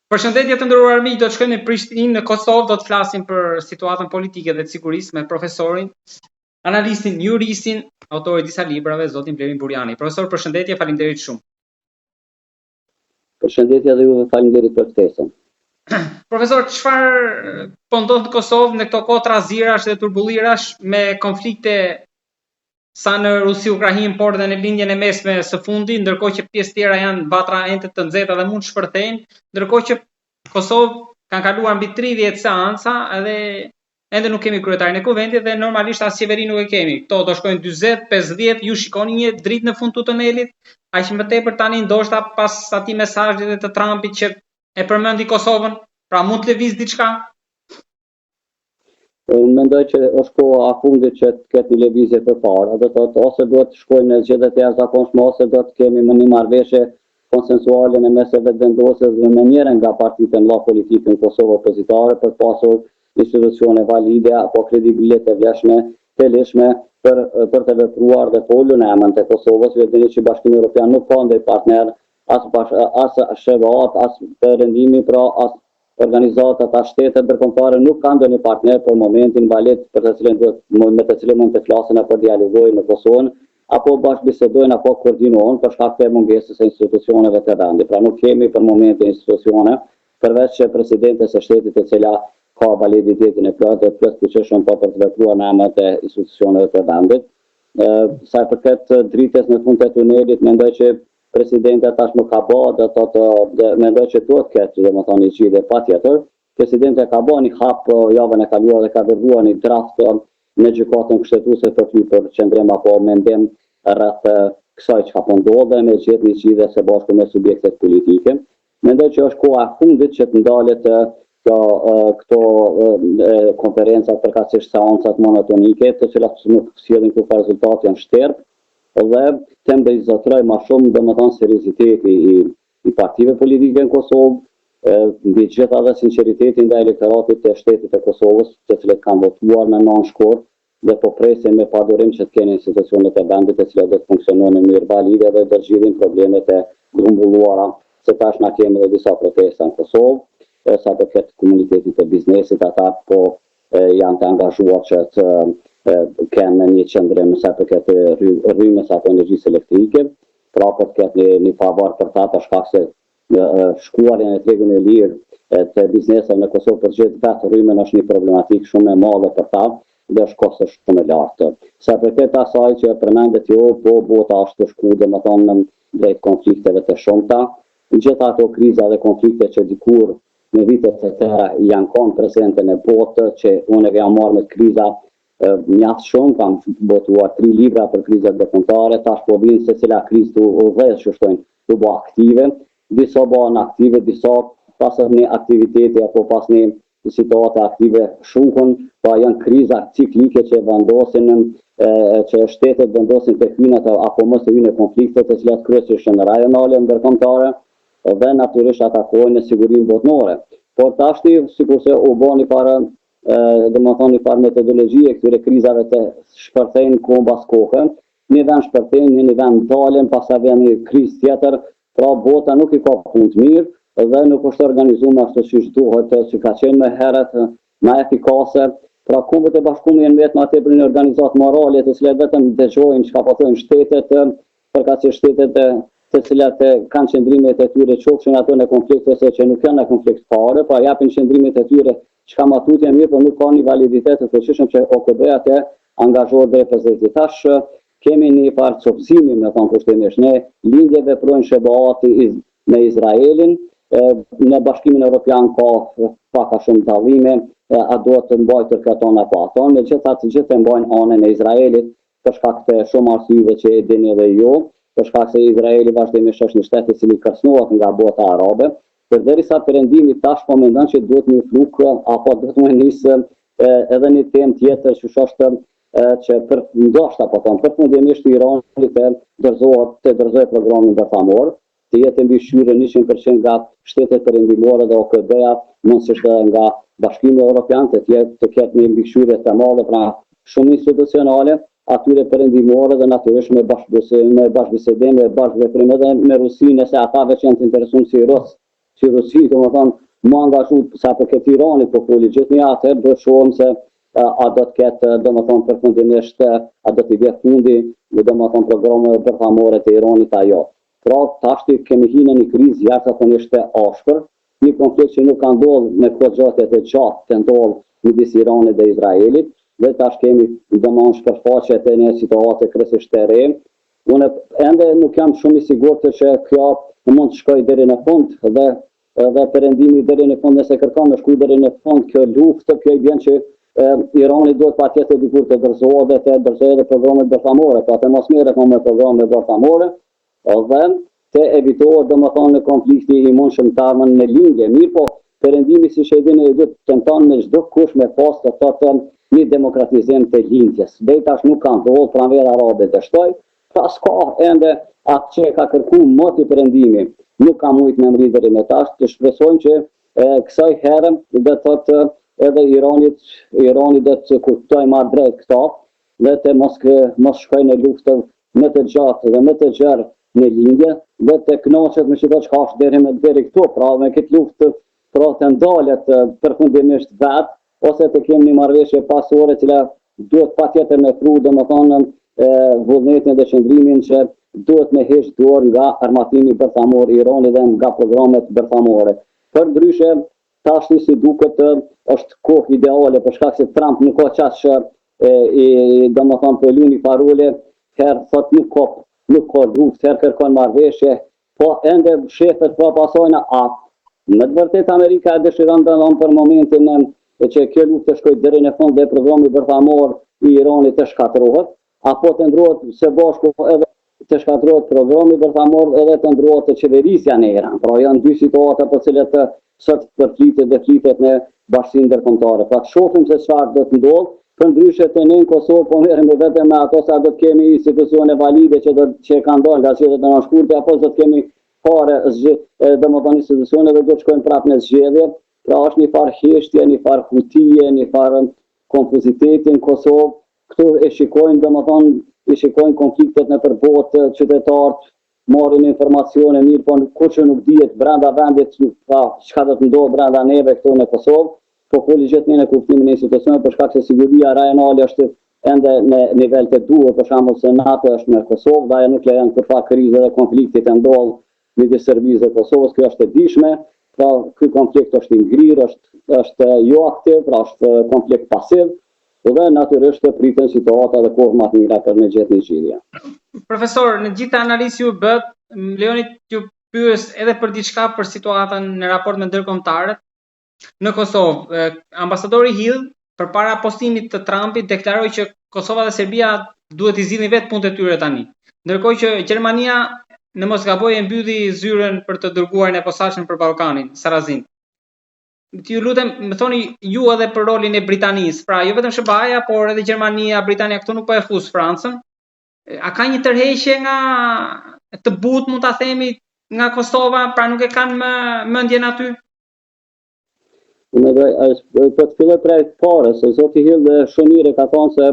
Përshëndetje të nderuar miq, do të shkojmë në Prishtinë, në Kosovë, do të flasim për situatën politike dhe të sigurisë me profesorin, analistin, juristin, autorin e disa librave, zotin Blerim Burjani. Profesor, përshëndetje, faleminderit shumë. Përshëndetje dhe juve faleminderit për ftesën. Profesor, çfarë po ndodh në Kosovë në këto kohë trazirash dhe turbullirash me konflikte sa në Rusi-Ukrainë, por dhe në Lindjen e Mesme së fundi, ndërkohë që pjesë tjera janë vatra ende të nxehta dhe mund të shpërthejnë, ndërkohë që Kosovë kanë kaluar mbi 30 seanca edhe ende nuk kemi kryetarin e kuvendit dhe normalisht as qeveri nuk e kemi. Këto do shkojnë 40, 50, ju shikoni një dritë në fund të tunelit, aq më tepër tani ndoshta pas atij mesazhit të Trumpit që e përmendi Kosovën, pra mund të lëviz diçka? Unë mendoj që është koha e fundit që të ketë një lëvizje përpara, do të thotë ose duhet të shkojmë në zgjedhje të jashtëzakonshme ose do të kemi më një marrëveshje konsensuale në mes të Vetëvendosjes dhe me njërën nga partitë e mëdha politike në Kosovë opozitare për të pasur institucione valide apo kredibile të vlefshme, të ligjshme për për të vepruar dhe folur në emër të Kosovës. Ju e dini që Bashkimi Evropian nuk ka ndonjë partner as bash, as SHBA-t, as Perëndimi, pra as organizatat, as shtetet ndërkombëtare nuk kanë ndonjë partner për momentin valid për të cilin duhet me të cilin mund të flasin apo dialogojnë me Kosovën, apo bashkëbisedojnë apo koordinohen për shkak të mungesës së institucioneve të vendit. Pra nuk kemi për momentin institucione përveç presidentes së shtetit e cila ka validitetin e plotë dhe plotfuqishëm po për të vepruar në emër të institucioneve të vendit. Sa i përket dritës në fund të tunelit, mendoj që presidentja tashmë ka ba, do të thotë, mendoj që duhet të ketë, domethënë një zgjidhje patjetër. Presidentja ka ba një hap javën e kaluar dhe ka dërguar një draft në gjykatën kushtetuese për të lypur qëndrim apo mendim rreth kësaj çka po ndodh dhe me gjetë një zgjidhje së bashku me subjektet politike. Mendoj që është koha e fundit që të ndalet kjo këto konferencat, përkatësisht seancat monotonike, të cilat nuk sjellin kurrfarë rezultati, janë shterpë, dhe të mbizotërojë ma shumë, domethënë serioziteti i i partive politike në Kosovë, mbi të gjitha dhe sinqeriteti ndaj elektoratit të shtetit të Kosovës, të cilët kanë votuar në 9 shkurt dhe po presin me padurim që të kenë institucionet e vendit të cilat do të funksionojnë në mënyrë valide dhe do të zgjidhin problemet e grumbulluara, se tash na kemi edhe disa protesta në Kosovë, sa i përket komunitetit të biznesit, ata po janë të angazhuar që të kenë një qëndrim sa i përket rrymës apo energjisë elektrike, pra për të ketë një, një favor për ta për shkak se shkuarja në tregun e lirë të bizneseve në Kosovë për gjithë vetë rrymën është një problematikë shumë e madhe për ta dhe është kosto shumë e lartë. Sa i përket asaj që përmendet ju, po bota është tu shku domethënë drejt konflikteve të shumta, gjitha ato kriza dhe konflikte që dikur në vite të tëra janë konë prezente në botë, që unë e jam marrë me kriza mjaft shumë, kam botuar tri libra për krizat ndërkombëtare, tash po vijnë secila krizë tu u dhez që shtojnë, tu bo aktive, disa bëhen aktive, disa pas një aktiviteti apo pas një situate aktive shuhen, pra janë kriza ciklike që vendosin në që shtetet vendosin të hyjnë apo mos të hyjnë në konflikte të cilat kryesisht janë rajonale, ndërkombëtare, dhe natyrisht atakojnë në sigurinë botnore. Por tashti, sikurse u bo një farë, domethënë një farë metodologjie këtyre krizave të shpërthejnë kohë mbas kohe, një vend shpërthejnë, në një vend dalen, pastaj vjen një krizë tjetër, pra bota nuk i ka punët mirë dhe nuk është organizuar ashtu siç duhet, që ka qenë më herët, më efikase. Pra Kombet e Bashkuara janë vetë më tepër një organizatë morale, të cilat vetëm dëgjojnë çka po thonë shtetet, përkatësisht shtetet të cilat kanë qëndrimet e tyre qofshin ato në konflikt ose që nuk janë në konflikt fare, pra japin qëndrimet e tyre çka ma tutje mirë, por nuk ka një validitet të fuqishëm që OKB-ja të angazhohet drejtpërdrejt. Tash kemi një farë copëzimi, me thonë kushtimisht, në lindje veprojnë SHBA-të me Izraelin, në Bashkimin Evropian ka pak a shumë dallime, a duhet të mbajtur këtë anë apo atë anë, megjithatë të gjithë e mbajnë anën e Izraelit, për shkak të shumë arsyeve që e dini edhe ju, për shkak se Izraeli vazhdimisht është një shtet i cili kërcënohet nga bota arabe, përderisa Perëndimi tash po mendon që duhet me flu apo duhet me nis edhe një temë tjetër që është që për ndoshta po thon përfundimisht Irani të dorëzohet të dorëzojë programin bërthamor, të jetë mbikëqyrur 100% nga shtetet perëndimore dhe OKB-ja, mundësisht edhe nga Bashkimi Evropian, të jetë të ketë një mbikëqyrje të madhe, pra shumë institucionale, atyre perëndimore dhe natyrisht me bashkëbisedim, me bashkëveprim edhe me Rusinë, nëse ata veç janë të interesuar si rus. si Rusi, domethënë, më angazhu sa përket Iranit, po foli gjithnjë atëherë do të shohim se a do të ketë, domethënë, përfundimisht, a do t'i vjen fundi, domethënë, programeve bërthamore të Iranit a jo. Pra, tashti kemi hi në një krizë jashtëzakonisht të ashpër, një konflikt që nuk ka ndodhur me kohëzgjatje të gjatë të ndodhë midis Iranit dhe Izraelit, dhe tash kemi domethënë shpërfaqje të një situate krejtësisht të re. Unë ende nuk jam shumë i sigurt që kjo mund të shkojë deri në fund dhe edhe perëndimi deri në fund nëse kërkon me shku deri në fund kjo luftë, kjo i bjen që e, Irani duhet patjetër dikur të dorëzohet dhe të dorëzojë edhe programet bërthamore, pra të mos merret më me programe bërthamore, dhe të evitohet domethënë konflikti i mundshëm të ardhmen në lindje. Mirëpo, perëndimi siç e dini do të tenton me çdo kusht me pas të thotë një demokratizim të lindjes. Deri tash nuk ka ndodhur, pranvera arabe dështoi, pra s'ka ende atë që e ka kërku moti perëndimi, nuk ka mujt me mri deri me tash, të shpresojmë që e, kësaj here do të thotë edhe Iranit, Irani do të kuptojë ma drejt këto dhe të mos mos shkojë në luftë më të gjatë dhe më të gjerë në lindje dhe të kënaqet me çdo çka është deri me deri këtu, pra me këtë luftë pra të ndalet përfundimisht vet ose të kemi një marrëveshje paqësore e cila duhet patjetër me pru, domethënë vullnetin dhe qëndrimin që duhet me heq dorë nga armatimi bërthamor i Iranit dhe nga programet bërthamore. Përndryshe, Tashti si duket është kohë ideale për shkak se Trump nuk ka qaq e, i domethënë po lun një parole, herë thot nuk ka nuk ka luftë, herë kërkon marrëveshje, po ende shefet po pasojna a me të vërtetë Amerika e dëshiron domethënë për momentin e që kjo luftë të shkojë deri në fund dhe programi bërthamor i Iranit të shkatërrohet, apo të ndrohet së bashku edhe të shkatërrohet programi bërthamor edhe të ndrohet të qeverisja në Iran. Pra janë dy situata për cilët sot përflitet dhe flitet në bashkësinë ndërkombëtare. Pra të shohim se çfarë do të ndodhë, përndryshe te ne në Kosovë po merremi vetëm me ato sa do të kemi institucione valide që do që kanë dalë nga zgjedhjet e shkurtit apo do të kemi fare zgjedhje, domethënë institucione dhe do të shkojmë prapë në zgjedhje. Pra është një farë heshtje, një farë hutie, një farë konfuziteti në Kosovë, Këtu e shikojnë, domethënë, i shikojnë konfliktet nëpër botë, qytetarët marrin informacione mirë, po kur që nuk dihet brenda vendit, pra çka do të ndodhë brenda neve këtu në Kosovë, po foli gjithnjë në kuptimin e institucioneve për shkak se siguria rajonale është ende në nivel të duhur, për shembull se NATO është në Kosovë dhe ajo nuk lejon kurrfarë krize dhe konflikti të ndodhë midis Serbisë dhe Kosovës, kjo është e dijshme, pra ky konflikt është i ngrirë, është është jo aktiv, pra është konflikt pasiv dhe natyrisht të priten situata dhe kohë më të mira për me gjetë një zgjidhje. Profesor, në gjithë analizë ju bëtë, më lejoni t'ju pyes edhe për diçka për situatën në raport me ndërkombëtarët. Në Kosovë, ambasadori Hill përpara postimit të Trumpit deklaroi që Kosova dhe Serbia duhet t'i zgjidhin vetë punët e tyre tani. Ndërkohë që Gjermania në mos gaboj e mbylli zyrën për të dërguarin e posaçëm për Ballkanin, Sarrazin. Ju lutem, më thoni ju edhe për rolin e Britanisë, pra jo vetëm SHBA-ja, por edhe Gjermania, Britania këtu nuk po e fus Francën. A ka një tërheqje nga të butë, mund ta themi, nga Kosova, pra nuk e kanë më mendjen aty? Unë edhe po të filloj prej parës, se zoti Hill shumë mirë e ka thonë se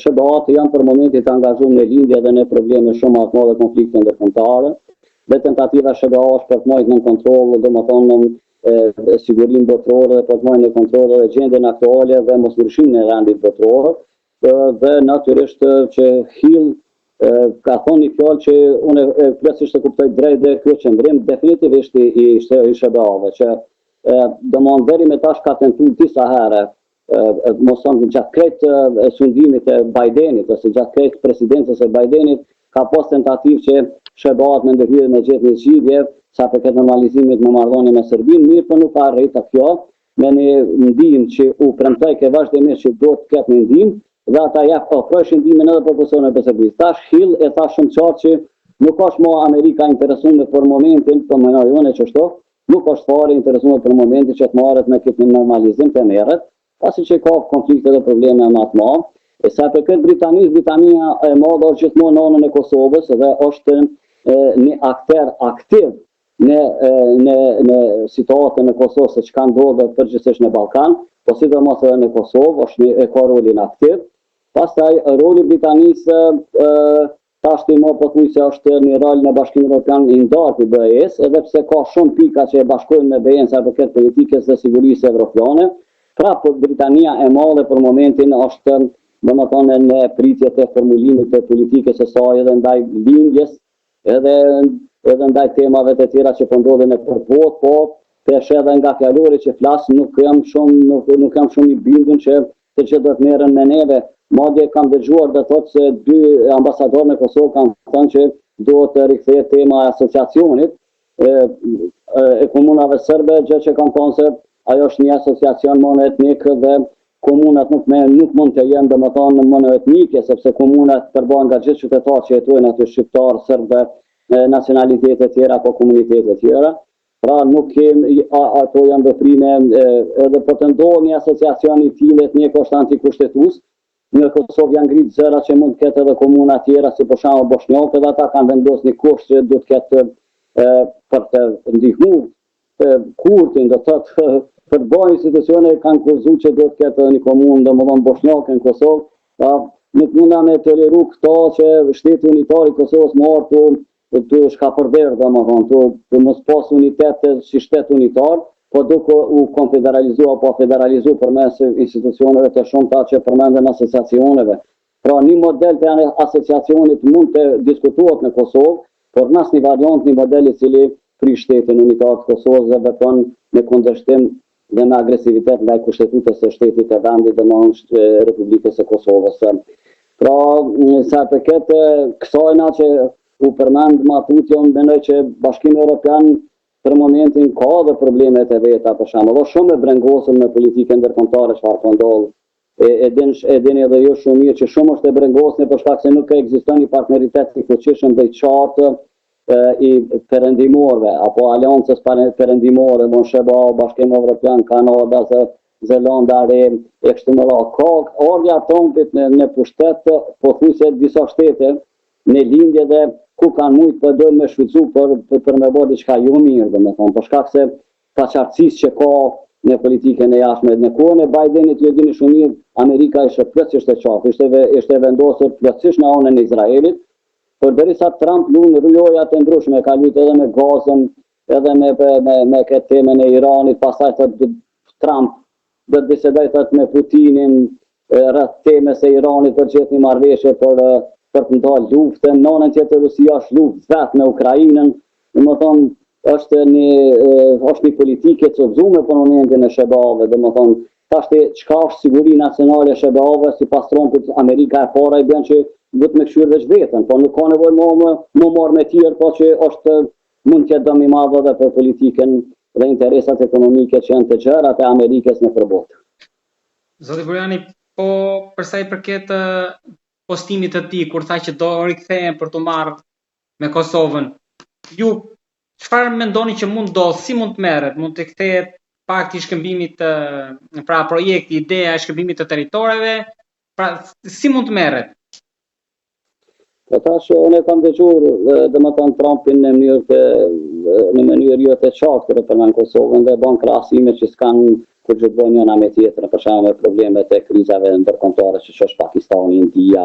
SHBA-të janë për momentin të angazhuar në lindje dhe në probleme shumë më të mëdha konflikte ndërkombëtare dhe tentativa e SHBA është për të mbajtur nën kontroll, domethënë sigurinë botërore dhe për të mbajtur në kontroll edhe gjendjen aktuale dhe mos ndryshimin e rendit botëror dhe natyrisht që Hill ka thonë një fjalë që unë e plotësisht e kuptoj drejt dhe ky qëndrim definitivisht i i, i SHBA-ve që domethënë deri me tash ka tentu disa herë mos thonë gjatë krejt sundimit të Bidenit ose gjatë krejt presidencës së Bidenit ka pas tentativë që SHBA-t me ndërhyrje me gjetë një zgjidhje sa përket normalizimit në marrëdhënie me Serbinë, mirë po nuk ka arritur kjo me një ndihmë që u premtojke vazhdimisht që do të ketë një ndihmë dhe ata ja ofrojshin ndihmën edhe për Kosovën e për Serbinë. Tash Hill e tha shumë qartë që nuk është më Amerika interesuar për momentin, po mendoj unë qështu, nuk është fare interesuar për momentin që të marret me këtë normalizim të merret, pasi që ka konflikte dhe probleme më të mëdha. E sa përket Britanisë, Britania e Madhe është gjithmonë në anën e Kosovës dhe është e, një akter aktiv në në në situatën në Kosovë se çka ndodh dhe përgjithsisht në Ballkan, po sidomos edhe në Kosovë është një e ka rolin aktiv. Pastaj roli i Britanisë ë Tashti mo pothuajse është një rol në Bashkimin Evropian i ndarë prej BE-së, edhe pse ka shumë pika që e bashkojnë me BE-në sa i përket politikës dhe sigurisë evropiane, prapë Britania e Madhe për momentin është domethënë në pritje të formulimit të politikës së saj edhe ndaj lindjes, edhe edhe ndaj temave të tjera që po ndodhin nëpër botë, po tash edhe nga fjalori që flas nuk jam shumë nuk, nuk jam shumë i bindun që të gjithë do të merren me neve. Madje kam dëgjuar do thotë se dy ambasadorë në Kosovë kanë thënë që duhet të rikthehet tema e asociacionit e, e komunave serbe, gjë që kam thënë se ajo është një asociacion monoetnik dhe komunat nuk me nuk mund të jenë domethënë monoetnike, sepse komunat përbëhen nga gjithë qytetarët që jetojnë aty shqiptar, serbë, nacionalitete tjera apo komunitete tjera. Pra nuk kemi, ato janë veprime edhe po të ndodhë një asociacion i tillë etnik është antikushtetues. Në Kosovë janë ngritë zëra që mund të ketë edhe komuna tjera, si për shembull Boshnjak, edhe ata kanë vendosur një kusht që duhet të ketë për të ndihmu Kurtin, do të thotë për të bërë institucione kanë kushtëzu që duhet të ketë edhe një komunë, domethënë boshnjake në Kosovë, pra nuk mund me toleru këto që shteti unitar i Kosovës më ardhë të të shkapërder, domethënë, të, të mos pas unitet si shtet unitar, po duke u konfederalizu apo federalizu përmes institucioneve të shumta që përmenden asociacioneve. Pra një model të asociacionit mund të diskutohet në Kosovë, por në asnjë variant një model i cili prish shtetin unitar të Kosovës dhe vepron në kundërshtim dhe me agresivitet ndaj kushtetutës së shtetit të vendit dhe më Republikës së Kosovës. Pra, sa i përket kësajna që u përmend ma tutje, unë mendoj që Bashkimi Evropian për momentin ka dhe problemet e veta, për shembull, është shumë e brengosur me politikën ndërkombëtare çfarë po ndodh. E, e, din, e dini edhe ju shumë mirë që shumë është e brengosur për shkak se nuk ekziston një partneritet i fuqishëm dhe i qartë i perëndimorëve apo aleancës perëndimore, bon SHBA, Bashkim Evropian, Kanada, Zelanda e Re e kështu me radhë. Ka ardhja e Trumpit në, në pushtet pothuajse disa shtete në lindje dhe ku kanë mujtë po dojnë me shfrytëzu për, për, për me bërë diçka jo mirë, domethënë, për shkak se paqartësisë që ka në politikën e jashtme. Në kohën e Bidenit, ju e dini shumë mirë, Amerika ishte plotësisht e qartë, ishte, ishte vendosur plotësisht në anën e Izraelit, përderisa Trump luan loja të ndryshme, ka luajtur edhe me Gazën, edhe me me me këtë temën e Iranit, pastaj thotë Trump do të bisedoj thotë me Putinin rreth temës së Iranit për gjetë një marrëveshje për për të ndalë luftën. Në anën tjetër Rusia është luftë vetë me Ukrainën, domethënë është një është një politikë e copëzuar për momentin e SHBA-ve, domethënë tashti çka është siguri nacionale e SHBA-ve sipas Trumpit Amerika e para i bën që duhet me kqyr veç veten, po nuk ka nevojë më më më marr me tjerë, po që është mund të jetë dëm i madh edhe për politikën dhe interesat ekonomike që janë të gjëra të Amerikës nëpër botë. Zoti Burjani, po për sa i përket postimit të tij kur tha që do rikthehen për t'u marrë me Kosovën, ju çfarë mendoni që mund ndodhë, si mund të merret, mund të kthehet pakti i shkëmbimit të pra projekti, ideja e shkëmbimit të territoreve, pra si mund të merret? Po tash unë e kam dëgjuar domethënë Trumpin në mënyrë të në mënyrë jo të qartë kur e përmend Kosovën dhe bën krahasime që s'kan kurgjë të bëjnë njëna me tjetrën, për shembull me problemet e krizave ndërkombëtare siç është Pakistani, India,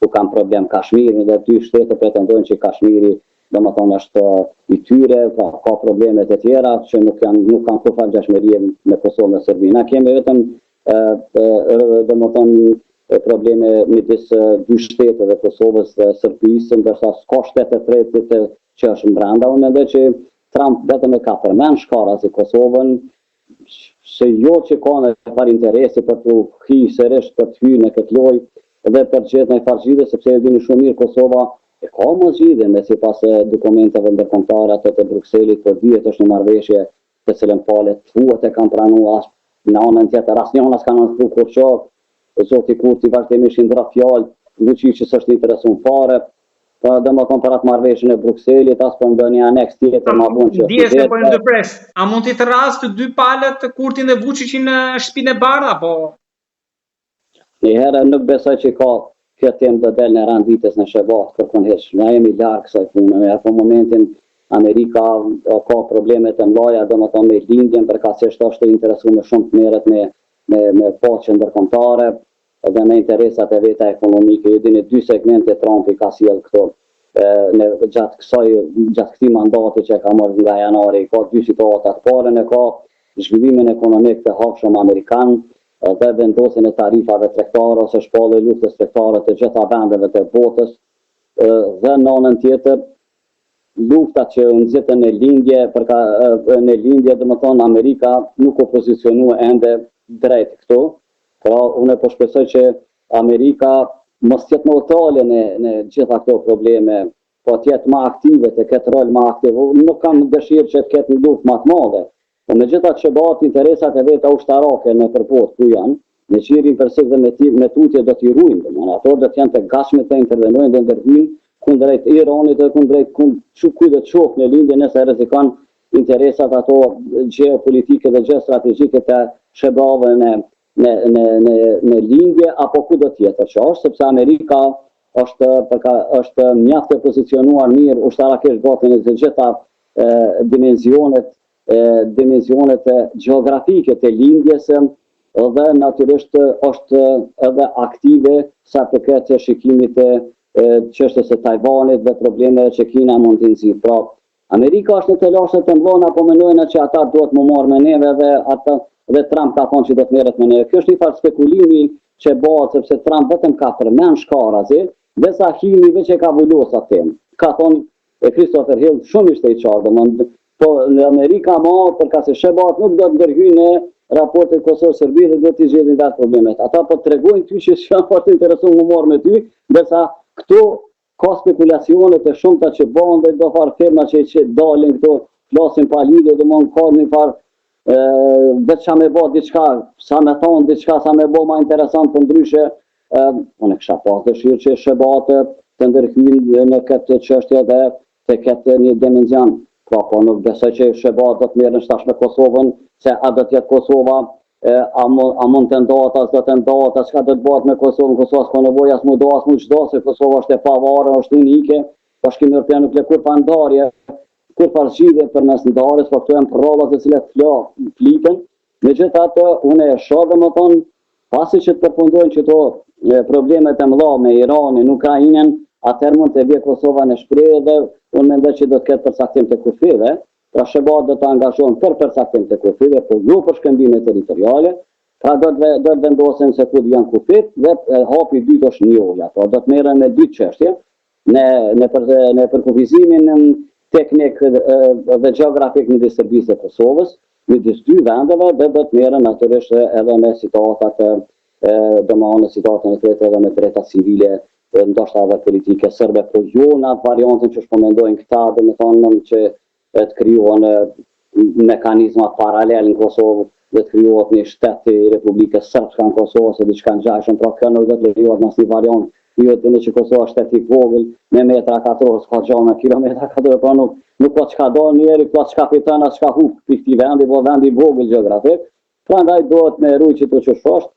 ku kanë problem Kashmirin dhe dy shtete pretendojnë që Kashmiri domethënë është i tyre, pra ka probleme të tjera që nuk janë nuk kanë kurrfarë ngjashmërie me Kosovën dhe Serbinë. Na kemi vetëm domethënë probleme midis dy shteteve, Kosovës dhe Serbisë, ndërsa s'ka shtet të tretë që është brenda. Unë mendoj që Trump vetëm e ka përmend shkarazi Kosovën, se jo që ka ndonjë interesi për të hi sërish për të hyrë në këtë lojë dhe për të gjetë ndonjë farë zgjidhje, sepse e dini shumë mirë Kosova e ka më zgjidhje me sipas dokumenteve ndërkombëtare ato të Brukselit, por dihet është një marrëveshje të cilën palët thuhet e kanë pranuar as në anën tjetër asnjëna s'ka nënshkru kurrgjë, zoti Kurti vazhdimisht i ndrron fjalët, Vuçiqi s'është interesuar fare, po domethënë për atë marrëveshjen e Brukselit, as për ndonjë aneks tjetër ma vonë që Ndjesë se po e ndërpres. A mund t'i thërrasë të dy palët Kurtin dhe Vuçiqin në Shtëpinë e Bardhë apo Një herë nuk besoj që ka kjo temë do del në rend ditës në SHBA kërkun hiç. Na jemi larg kësaj pune. Ja për momentin Amerika ka probleme të mëdha, domethënë me lindjen, përkatësisht është e interesuar shumë të merret me me me paqe ndërkombëtare. dhe me interesat e veta ekonomike. Ju dini dy segmente Trumpi ka sjellë këto në gjatë kësaj gjatë këtij mandati që e ka marrë nga janari, ka dy situata. Të parën e ka zhvillimin ekonomik të hapshëm amerikan dhe vendosjen e tarifave tregtare ose shpallje e luftës tregtare të gjitha vendeve të botës dhe në anën tjetër lufta që u nxitën në lindje, për ka, në lindje, domethënë Amerika nuk u pozicionua ende drejt këtu. Pra, unë po shpresoj që Amerika mos të jetë neutrale në në gjitha këto probleme, po të jetë më aktive, të ketë rol më aktiv. Unë nuk kam dëshirë që të ketë një luftë më të madhe, po megjithatë SHBA-t interesat e veta ushtarake nëpër botë ku janë, në Gjirin Persik dhe me, me tutje do t'i ruajnë, domethënë ato do të jenë të gatshme të intervenojnë dhe ndërhyjnë kundrejt Iranit dhe kundrejt kund, kujtdo qoftë në lindje nëse rrezikon interesat ato gjeopolitike dhe gjeostrategjike të SHBA-ve në në në në në lindje apo kudo tjetër që është, sepse Amerika është përka, është mjaft e pozicionuar mirë ushtarakisht gati në të gjitha e, dimensionet e, dimensionet gjeografike të lindjes dhe natyrisht është edhe aktive sa përket shikimit të çështjes së Tajvanit dhe problemeve që Kina mund të nxjerrë. Pra, Amerika është në telashe të mëdha, na po mendojnë që ata duhet më marrë me neve dhe ata dhe Trump ka thonë që do të merret me neve. Kjo është një farë spekulimi që bëhet sepse Trump vetëm ka përmend shkarazi, ndërsa Hilli veç e ka vulos atë temë. Ka thonë e Christopher Hill shumë ishte i qartë, domethënë po në Amerika ma përka se SHBA-t nuk do të ndërhyjnë në raportet Kosovë-Serbi dhe do t'i zgjidhin vetë problemet. Ata po tregojnë ty që s'janë fort interesuar mu marrë me ty, ndërsa këtu Ka spekulacione të shumta që bëhen dhe do farë firma që, që dalin këto, flasin pa lidhje, domethënë ka një farë veç sa me bo diçka, sa me thonë diçka, sa me bo ma interesant për ndryshe, unë e kisha pas dëshirë që SHBA-të të ndërhyjnë në këtë çështje dhe të ketë një dimension. Pra, po nuk besoj që SHBA-të do të merren tash me Kosovën, se a do të jetë Kosova a, a mund të ndahet, a s'do të ndahet, a çka do të bëhet me Kosovën, Kosova s'ka nevojë as mu da, as mu çda, se Kosova është e pavarur, është unike, Bashkimi Evropian nuk le kurrfarë ndarje, kurrfarë zgjidhje përmes ndarjes, po këto janë përralla të cilat fla, fliten. Megjithatë, unë e shoh domethënë, pasi që të përfundojnë qëto problemet e mëdha me Iranin, Ukrainën, atëherë mund të vijë Kosova në shprehje dhe unë mendoj që do të ketë përcaktim të kufijve, Pra SHBA-të do të angazhohen për përcaktim të kufijve, por jo për shkëmbime territoriale, pra do të do të vendosen se ku janë kufijtë dhe hapi i dytë është njohja. Pra do të merren me dy çështje, në në për në përkufizimin teknik dhe gjeografik midis Serbisë dhe Kosovës, midis dy vendeve dhe do të merren natyrisht edhe me situatat domethënë situatën e tretë edhe me drejtat civile ndoshta edhe politike serbe, po jo në atë variantin që po mendojnë këta, domethënë që të krijohen mekanizma paralel në Kosovë dhe të krijohet një shtet i Republikës Srpska në Kosovë ose diçka ngjashme, pra kjo nuk do të lejohet në asnjë variant. Ju e dini që Kosova është shtet i vogël, me metra katror, s'ka gjë me kilometra katror, pra nuk nuk ka çka do njeri, ka çka fiton, as çka hup prej këtij vendi, po vend i vogël gjeografik. Prandaj duhet me rujt qëto që është,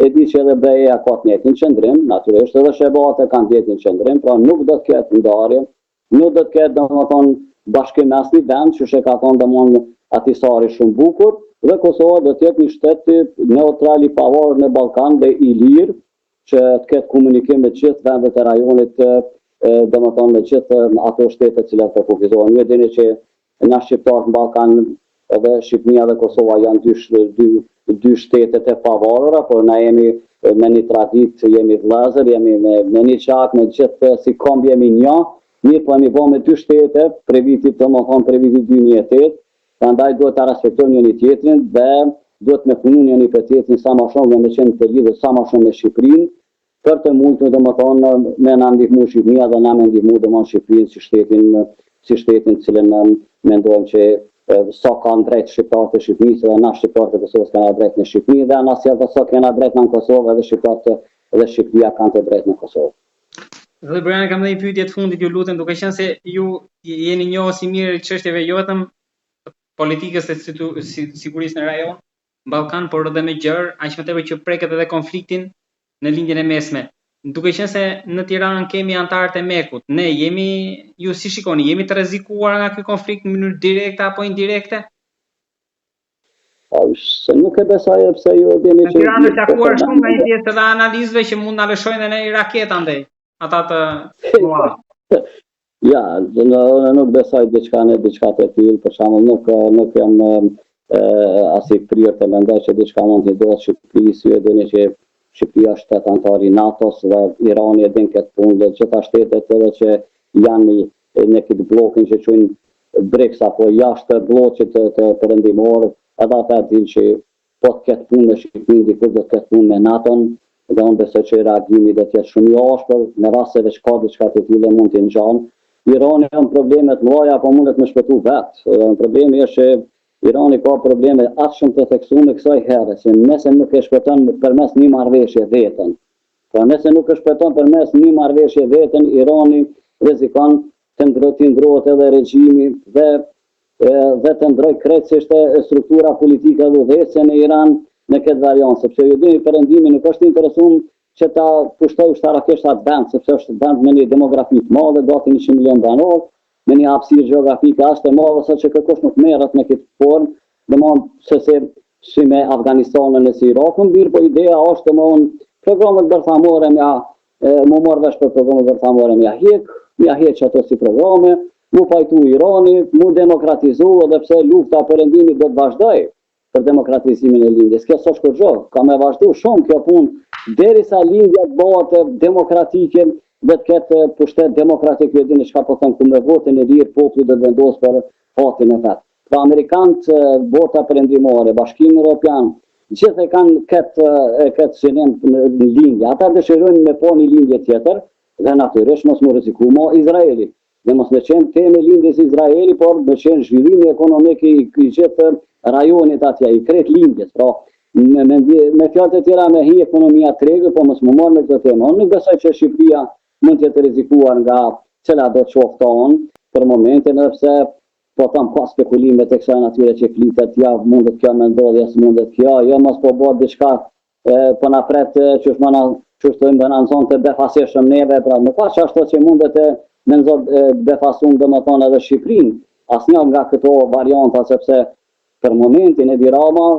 E di që edhe BE-ja ka të njëjtin qëndrim, natyrisht edhe SHBA-të kanë të njëjtin qëndrim, pra nuk do të ketë ndarje, nuk do të ketë domethënë bashkim me asnjë vend, qysh e ka thonë domethënë Ahtisaari shumë bukur, dhe Kosova do të jetë një shtet neutral i pavarur në Ballkan dhe i lirë, që të ketë komunikim me gjithë vendet e rajonit, domethënë me gjithë ato shtete të cilat përkufizohen. Ju e dini që Na shqiptarët në Ballkan edhe Shqipnia dhe Kosova janë dy dy dy shtete të pavarura, por na jemi me një traditë, jemi vëllezër, jemi me me një gjak, me gjithë si komb jemi një, mirëpo jemi bo me dy shtete prej vitit, domethënë prej vitit 2008, prandaj duhet ta respektojmë njëri tjetrin dhe duhet me punu njëri për tjetrin sa ma shumë dhe me qenë të lidhur sa ma shumë me Shqipërinë, për të mujtur domethënë me na ndihmu Shqipëria dhe na me ndihmu domethënë Shqipërinë si shtetin si shtetin të cilën mendojmë që sa kanë drejt shqiptarët e Shqipërisë dhe na shqiptarët e Kosovës kena drejt në Shqipëri dhe anasjelltas sa kena drejt na në Kosovë edhe shqiptarët edhe Shqipëria kanë të drejtë në Kosovë. Zoti Burjani, kam edhe një pyetje të fundit, ju lutem, duke qenë se ju jeni njohës i mirë i çështjeve jo vetëm politikës e sigurisë në rajon, Ballkan, por edhe më gjerë, aq më tepër që preket edhe konfliktin në Lindjen e Mesme. Duke qenë se në Tiranë kemi anëtarët e MEK-ut, ne jemi, ju si shikoni, jemi të rrezikuar nga ky konflikt në mënyrë direkte apo indirekte? Po, se nuk e besoj edhe pse ju e dini që... Në Tiranë është takuar shumë nga një pjesë edhe analistëve që mund na lëshojnë edhe një raketë andej, ata të Ja, unë nuk besoj diçka në diçka të tillë, për shembull nuk nuk jam as i prirë të mendoj që diçka mund t'i ndodhë Shqipërisë, ju e dini që Shqipëria është shtet anëtar i NATO-s dhe Irani e din këtë punë dhe gjitha shtetet edhe që janë në këtë bllokin që quajnë BRICS apo jashtë blloqit të, të perëndimor, edhe ata e dinë që po të ketë punë me Shqipërinë, dikur do të ketë punë me NATO-n dhe unë besoj që reagimi do të jetë shumë i ashpër, në rast se veç ka diçka të tillë mund të ngjan. Irani janë probleme të mëdha, po mundet me shpëtu vet. Problemi është që Irani ka probleme aq shumë të theksuara kësaj here, se nëse nuk e shpëton përmes një marrëveshje veten, pra nëse nuk e shpëton përmes një marrëveshje veten, Irani rrezikon të ndro, të ndrohet edhe regjimi dhe dhe të ndroj krejtësisht struktura politike dhe udhëheqëse në Iran në këtë variant, sepse ju dini perëndimi nuk është i interesuar që ta pushtoj ushtarakisht atë vend, sepse është vend me një demografi të madhe, gati 100 milion banorë, me një hapësirë gjeografike aq të madhe sa që kërkush nuk merret me këtë formë, domthon se se si me Afganistanin e si Irakun, mirë, po ideja është domthon programet bërthamore me mu marrë vesh për programet bërthamore me ja hek, me ja heq ato si programe, mu pajtu Irani, mu demokratizu edhe pse lufta perëndimit do të vazhdoj për demokratizimin e lindjes. Kjo s'është kurrgjë, ka me vazhdu shumë kjo punë derisa lindja të bëhet demokratike dhe të ketë pushtet demokratik, ju e dini çka po them, ku me votën e lirë populli do të vendosë për fatin e vet. Pra amerikanët, bota perëndimore, Bashkimi Evropian, gjithë e kanë këtë këtë synim në lindje. Ata dëshirojnë me pa një lindje tjetër dhe natyrisht mos më rreziku më Izraeli. Dhe mos me qenë temë e lindjes Izraeli, por me qenë zhvillimi ekonomik i, i gjithë rajonit atje, i krejt lindjes. Pra, me, me, me fjalë të tjera me hi ekonomia tregut, po mos më marrë me këtë temë. Unë nuk besoj që Shqipëria mund të jetë rrezikuar nga cila do të qoftë anë për momentin, edhe pse po them ka spekulime të kësaj natyre që flitet, ja mundet kjo me ndodhë, ja s'mundet kjo, jo mos po bëhet diçka e, po na pret që është më na që është të na nxon të befasishëm neve, pra nuk ka çashtu që mundet të me nxon të befasum domethënë edhe Shqipërinë, asnjë nga këto varianta sepse për momentin Edi Rama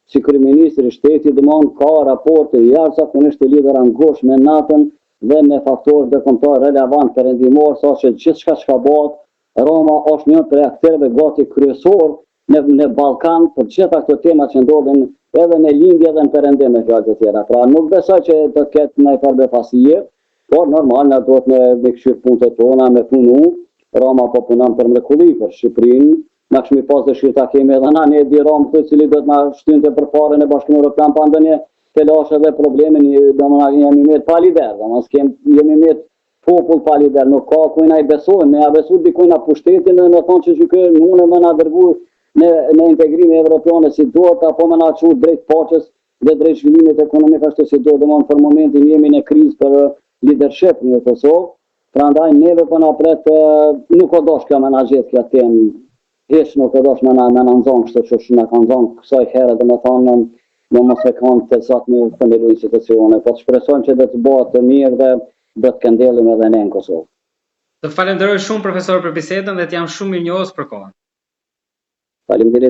si kryeministër i shtetit domethënë ka raporte jashtëzakonisht të lidhura ngushtë me NATO-n dhe me faktorë ndërkombëtar relevant perëndimor, sa që gjithçka çka bëhet Rama është një prej akterëve gati kryesor në në Ballkan për të gjitha këto tema që ndodhin edhe në lindje edhe në perëndim me fjalë të tjera. Pra nuk besoj që do të ketë ndonjë farë befasie, por normal na duhet me me kqyr punët tona, me punu. Rama po punon për mrekulli për Shqipërinë. Na kishim pas dëshirë ta kemi edhe na një Edi Ramë këtu i cili do të na shtynte përpara në Bashkimin Evropian pa ndonjë telash edhe probleme, një domethënë jemi met pa lider, domethënë s'kem jemi met Popull pa lider nuk ka kujna i besojmë, me ja besu dikujna pushtetin dhe me thonë që që ky mune me na dërgu në, në integrime evropiane si duhet, apo me na çu drejt paqes dhe drejt zhvillimit ekonomik ashtu si duhet, domethënë për momentin jemi në krizë për leadership në Kosovë, prandaj neve po na pret nuk o dosh kjo me na gjetë kjo temë Hiç nuk o dosh me na me na nxon kështu qysh na ka nxon kësaj here domethënë me mos e kanë të zot me themelu institucione, po të shpresojmë që do të bëhet të mirë dhe do të këndellim edhe ne në Kosovë. Të falenderoj shumë profesor për bisedën dhe të jam shumë mirënjohës për kohën. Faleminderit.